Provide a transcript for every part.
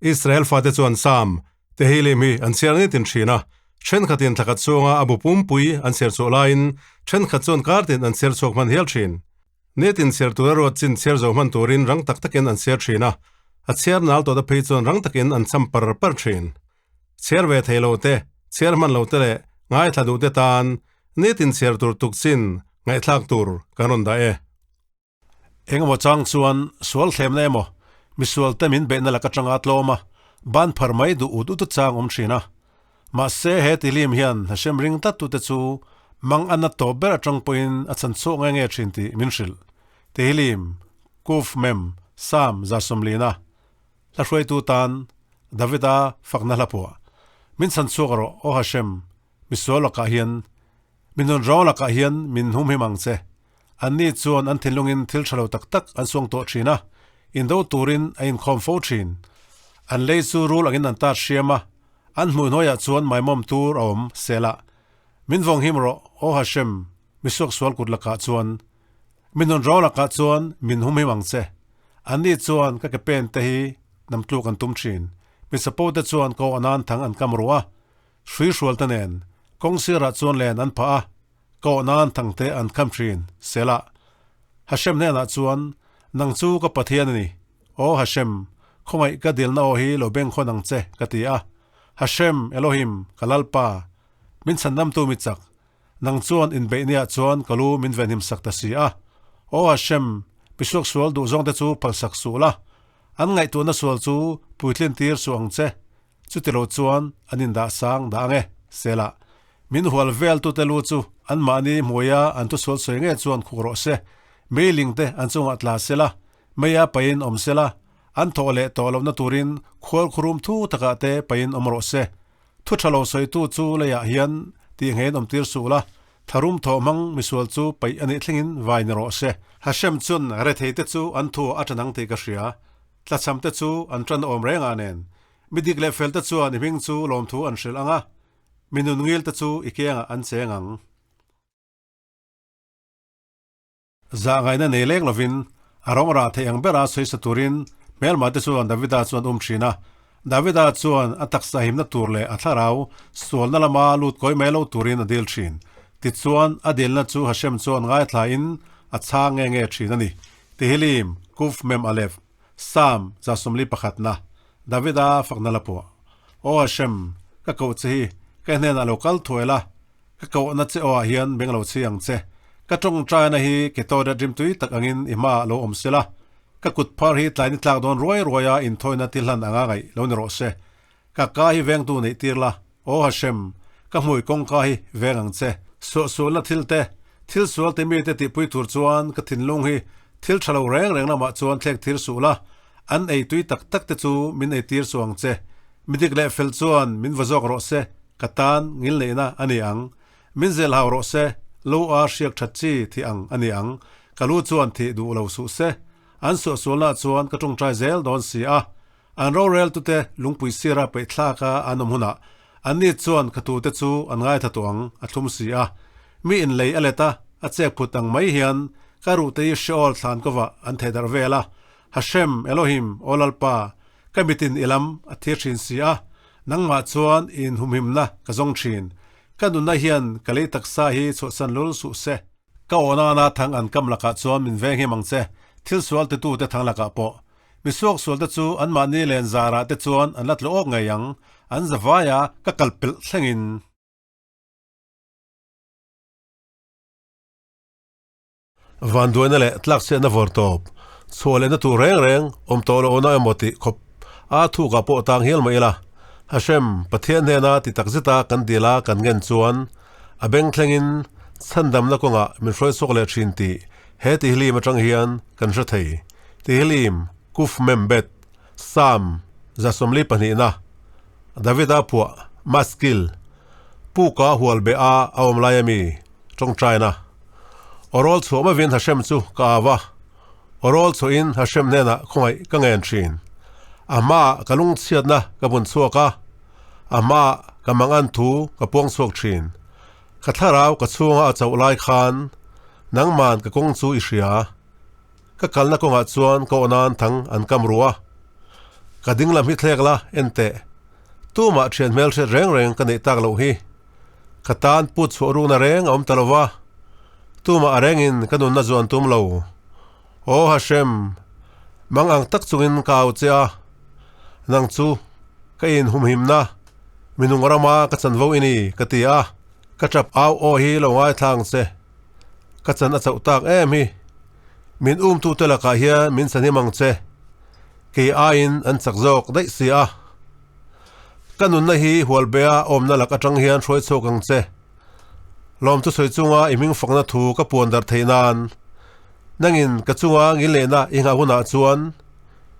Israel fate chuan Sam, Tehillim hi an chhiar nitin thin a, thenkhatin thlakhat chhunga a bu pumpui an chhiar chhuah laiin thenkhat chuan kartin an chhiar chhuak hman hial thin. Nitin chhiar tura ruat chin chhiar zo hman turin rang tak takin an chhiar thin a, a chhiar nal tawhte phei chuan rang takin an cham par par thin. Chhiar ve thei lo te, chhiar hman lo te leh ngaithla duh te tan nitin chhiar tur tuk chin ngaihthlak tur kan rawn dah e. Engemaw chang chuan sual thlemna emaw, misual te min beihna lak atanga tlawm a, ban phar mai duh ut ut chang awm thin a. Mahse he tilim hian Hashem ring tlat tute chu mang a na tawp ber atang pawhin a chhan chhuak nge nge thin tih min hrilh. Tehillim, Kuf Mem, Sam 29. Hla hruaitu tan Davida fakna hla phuah. Min chhan chhuak rawh, Aw Hashem, misual lakah hian, min nun rawng lakah hian min humhim ang che. Anni chuan an thinlungin thil tha lo tak tak an suang tawh thin a, indo turin a inkhawm fo thin. An lei chu rul angin an tat hriam a, an hmuh hnuaiah chuan maimawm tur a awm, Selah. Min vawng him rawh, Aw Hashem, mi suaksual kut lakah chuan. Mi nun rawng lakah chuan min hum him ang che. Anni chuan ka ke pen te hi nam tluk an tum thin. Mi chapo te chuan ko anan thang an kam ruh a, hrui hrual te nen kawng sirah chuan len an phah a, Koh nan thangte an kham thin, Selah. Hashem hnenah chuan, Nang chu ka Pathian a ni. Aw Hashem, khawngaih ka dilna aw hi lo beng khawn ang che, ka ti a. Hashem, Elohim, ka Lalpa, min chhandamtu mi chak, nang chuan inbeihniah chuan ka lu min venhim sak ta si a. Aw Hashem, misuak sual duhzawngte chu phalsak suh la, an ngaihtuahna sual chu puitlin tir suh ang che. Chutilo chuan an indah sang dah ang e, Selah. Min hual veltute lu chu anmahni hmuaia an thusual sawi nge chuan khuk rawh se. Meiling te an chungah tla sela, meia pain awm sela, an thawh leh tawh lohna turin khual khurum thu takah te pain awm rawh se. Thu tha lo sawitu chu leiah hian tih ngeiin awm tir suh la, tharum thawh hmang misual chu paih a nih thlengin vai ni rawh se. Hashem chuan retheite chu an thu a tanang tih ka hria. Tlachham te chu an tan awm reng a nen. Mi dik leh fel te chuan i hming chu lawmthu an hrilh ang a, mi nun ngil te chu i kengah an cheng ang. Zah ngaihna nei leng lovin a rawng rah theih ang bera sawi sa turin hmelma te chuan Davida chu an um thin a. Davida chuan a taksa himna tur leh a thlarau sualna lama lut kawi mai lo turin a dil thin. Tichuan a dilna chu Hashem chuan ngaithlain a chhang nge nge thin a ni. Tehillim, Kuf Mem Aleph, Psalm 41na, Davida fakna la pawh. Aw Hashem, ka koh che hi, ka hnenah lo kal thuai la, ka kohna che awah hian beng lo chhi ang che. Ka tawngtaina hi Ketoret rimtui tak angin i hmaah lo awm se la, ka kut phar hi tlaini tlak dawn ruai ruaia inthawina ti hlan anga ngaih lo ni rawh se. Ka ka hi vengtu neih tir la, Aw Hashem, ka hmui kawngka hi veng ang che. Suahsualna thil te, thil sual ti mite tihpui tur chuan ka thinlung hi thil tha lo reng reng lamah chuan thlek thir suh la, an ei tui tak tak te chu min ei tir suh ang che. Mi dik leh fel chuan min va zawk rawh se, ka tan ngilneihna a ni ang. Min zel hau rawh se, lo a hriak that chi thih ang a ni ang, ka lu chuan thih duh lo suh se. An suahsualnaah chuan ka tawngtai zel dawn si a. An roreltute lungpui sira peih thlaka an awm hunah anni chuan khatute chu an ngaithla tawh ang, a thlum si a. Mi inlei a let a, a chek phut ang mai hian ka ruhte hi Sheol thlan kovah an theh darh vel a. Hashem, Elohim, Aw Lalpa, ka mitin i lam a thir thin si a, nangmah chuan i inhumhimna ka zawng thin. Ka nunna hian ka lei taksa hi chhuahsan lul suh se. Ka aw nana thang an kam lakah chuan min veng him ang che, thil sual titute thang lakah pawh. Mi suaksual te chu anmahni len zarah te chuan an la tlu awk ngei ang, an zavaia ka kal pelh thlengin. Vanduaina leh tlakchhiatna vawr tawp, chhuah lehna tur reng reng awm tawh lo awna emaw tih khawp a thukah pawh tang hial mai ila. Hashem, Pathian hnena ti takzeta kan dila kan ngen chuan a beng thlengin chhandamna kawngah min hruai chhuak leh thin tih he tihlim atang hian kan hre thei. Tihlim, Kuf Mem Bet, Psalm 22na, Davida phuah, Maskil, Puka hual beh a a awm lai ami, tawngtaina. Awrawl chhuah mavin Hashem chu ka au a, awrawl chhuahin Hashem hnenah khawngaih ka ngen thin. A hmaah ka lungchhiatna ka bun chhuak a, a hmaah ka mangan thu ka puang chhuak thin. Ka thlarau ka chhunga a chauh lai khan nangman ka kawng chu i hria. Ka kalna kawngah chuan ka aw nan thang an kam ru a. Ka ding lam hi thlek la, en teh. Tumah thian hmelhriat reng reng ka neih tak loh hi. Ka tan put chhuah rukna reng a awm ta lo va, tumah a rengin ka nunna zuan tum lo. Aw Hashem, mang ang tak chungin ka au che a, nang chu ka inhumhimna, minung rama ka chanvo i ni, ka ti a, ka tap au aw hi lo ngaithla ang che. Ka chan a chauh tak em hi. Min umtute lakah hian min chahnim ang che. Kei aiin an chak zawk daih si a. Ka nunna hi hualbea awmna lak atang hian hruai chhuak ang che. Lawmtu sawi chunga i hming fakna thu ka puan darh theih nan. Nangin ka chunga ngil lehna i nghah hunah chuan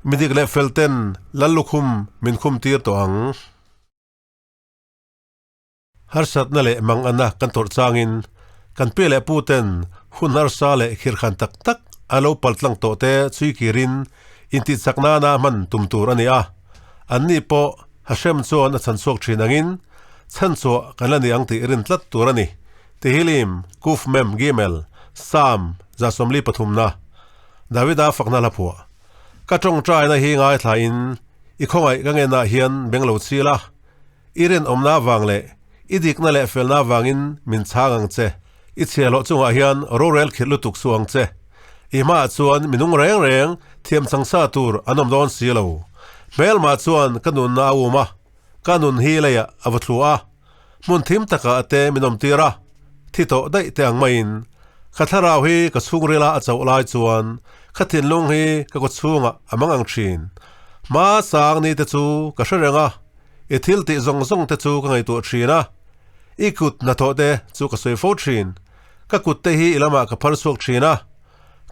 midik leh fel ten lal lukhum min khum tir tawh ang. Harsatna leh manganna kan tawrh changin kan pi leh pu ten hun harsa leh khirkhan tak tak a lo paltlang tawh te chhui kirin intihchak nana hman tum tur a ni a. Anni pawh Hashem chuan a chhanchhuak thin angin chhanchhuah kan la ni ang tih rin tlat tur a ni. Tehillim, Kuf Mem Gimel, Psalm 133na, Davida fakna hla phuah. Ka tawngtaina hi ngaithlain i khawngaih ka ngenah hian beng lo chil a. I rinawmna avang leh i dikna leh felna avangin min chhang ang che. I chhiahhlawh chungah hian rorel khirh lutuk suh ang che. I hmaah chuan mi nung reng reng thiam chang sa tur an awm dawn si lo. Hmelmah chuan ka nunna a um a, ka nun hi leiah a va thlu a. Hmun thim takah a te min awm tir a, thi tawh daih te ang maiin. Ka thlarau hi ka chhungrila a chauh lai chuan ka thinlung hi ka kawchhungah a mang ang thin. Hma sang ni te chu ka hre reng a. I thil tih zawng zawng te chu ka ngaihtuah thin a, i kut hnathawh te chu ka sawi fo thin. Ka kut te hi i lamah ka phar chhuak thin a,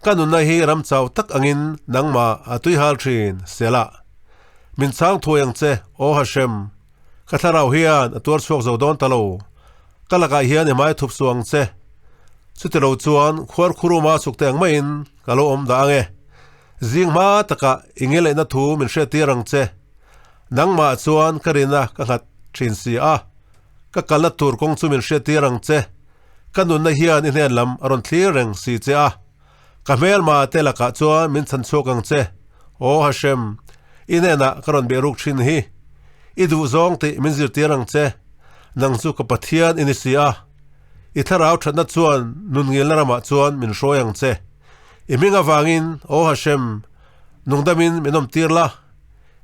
ka nunna hi ram chau tak angin nangmah a tui hal thin, Selah. Min chhang thuai ang che, Aw Hashem. Ka thlarau hian a tuar chhuak zo dawn ta lo. Ka lakah hian i hmai thup suh ang che. Chuti lo chuan khuar khuruma chhuk te ang maiin ka lo awm dah ang e. Zing hma takah i ngelehna thu min hriattir ang che. Nangmah chuan ka rina ka nghat thin si a, ka kalna tur kawng chu min hriattir ang che. Ka nunna hian i hnen lam a rawn thlir reng si che a. Ka hmelma te lakah chuan min chhan chhuak ang che. Aw Hashem, i hnenah ka rawn behruk thin hi. I duh zawng tih min zirtir ang che. Nang chu ka Pathian i ni si a. I thlarau thatna chuan nun ngilna ramah chuan min hruai ang che. I hming avangin, Aw Hashem, nungdamin min awmtir la.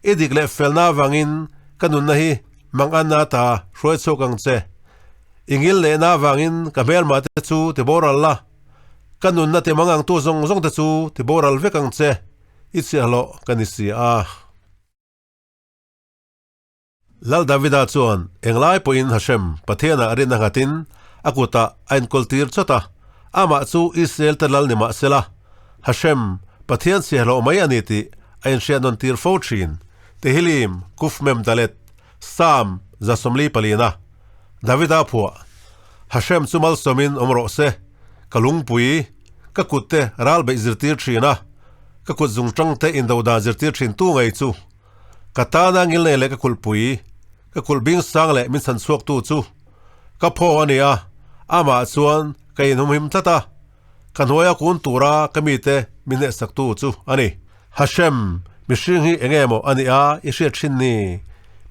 I dik leh felna avangin ka nunna hi manganna ta hruai chhuak ang che. I ngil lehna avangin ka hmelmah te chu ti boral la, ka nunna ti mangangtu zawng zawng te chu ti boral vek ang che, i chhiahhlawh ka ni si a. Lal Davida chuan englai pawhin Hashem, Pathianah rinna nghatin a kutah a inkawltir chawt a, amah chu Israel te lal ni mah sela, Hashem, Pathian chhiahhlawh mai a ni tih a inhriat nawn tir fo thin. Tehillim, Kuf Mem Dalet, Psalm 44, Davida phuah, Hashem chu malsawmin awm rawh se, ka lungpui, ka kutte ral beih zirtir thin a, ka kut zungtangte indo dan zirtir thin tu ngei chu. Ka tana ngilnei leh ka kulhpui, ka kulh bing sang leh min chhan chhuaktu chu ka phaw a ni a, amah chuan ka inhumhim tlat a, ka hnuaia kun tura ka mite min hnehsaktu chu a ni. Hashem, mihring hi eng nge maw a nih a i hriat thin ni?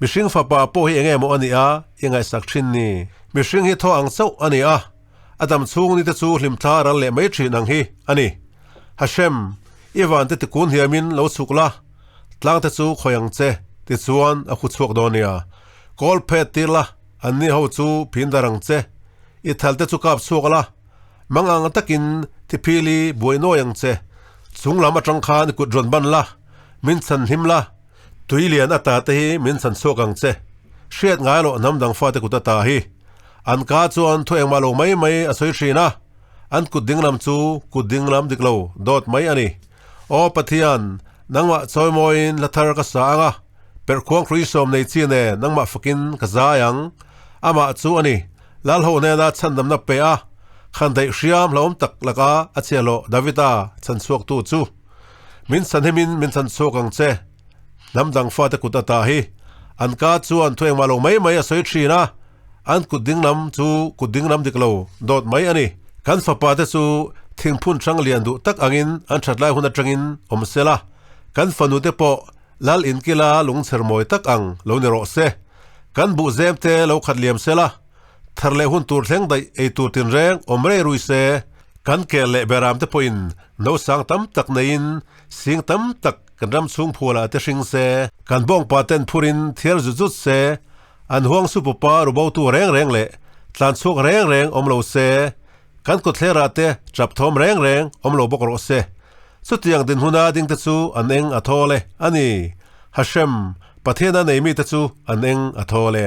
Mihring fapa pawh hi eng nge maw a nih a i ngaihsak thin ni? Mihring hi thaw ang chauh a ni a, a dam chhung nite chu hlimthla ral leh mai thin ang hi a ni. Hashem, i vante tikun hiamin lo chhuk la, Tlang te chu khawi ang che, tichuan a khu chhuak dawn nia. Kawl phet tir la, anni ho chu phin dar ang che. I thal te chu kap chhuak la, mang ang takin thiphili buai nawi ang che. Chung lam atang khan i kut rawn ban la, min chhan hlim la, tui lian ata te hi min chhan chhuak ang che. Hriat ngai loh hnam dang fate kut ata hi. An ka chuan thu engmah lo mai mai a sawi thin a, an kut dinglam chu kut dinglam dik lo dawt mai a ni. Aw Pathian, nangmah chawimawiin hla thar ka sa ang a, perhkhuang hrui sawm nei chi nen nangmah fakin ka zai ang. Amah chu a ni, Lalho hnena chhandamna pe a, khan daih hriam hlauhawm tak laka a chhiahhlawh Davida chhanchhuaktu chu. Min chhanhimin min chhanchhuak ang che, hnam dang fate kut ata hi. An ka chuan thu engmah lo mai mai a sawi thin a, An kut dinglam chu kut dinglam dik lo dawt mai a ni. Kan fapa te chu thingphun hrang lian duh tak angin an that lai hun atangin awm se la, kan fanu te pawh Lal inkila lungchher mawi tak ang lo ni rawh se. Kan buh zem te lo khat liam sela, thar leh hun tur thleng daih ei tur tinreng awm rei rui se. Kan kel leh beram te pawhin no sang tam tak neiin sing tam tak kan ram chhung phualah te hring se. Kan bawngpa ten phurin thiar zut zut se, an huang su pupa rubotu reng reng leh tlan chhuak reng reng awm lo se. Kan kawtthlerah te chap thawm reng reng awm lo bawk rawh se. Chutiang dinhmuna dingte chu an eng a thawl e, a ni. Hashem, Pathiana nei mite chu an eng a thawl e.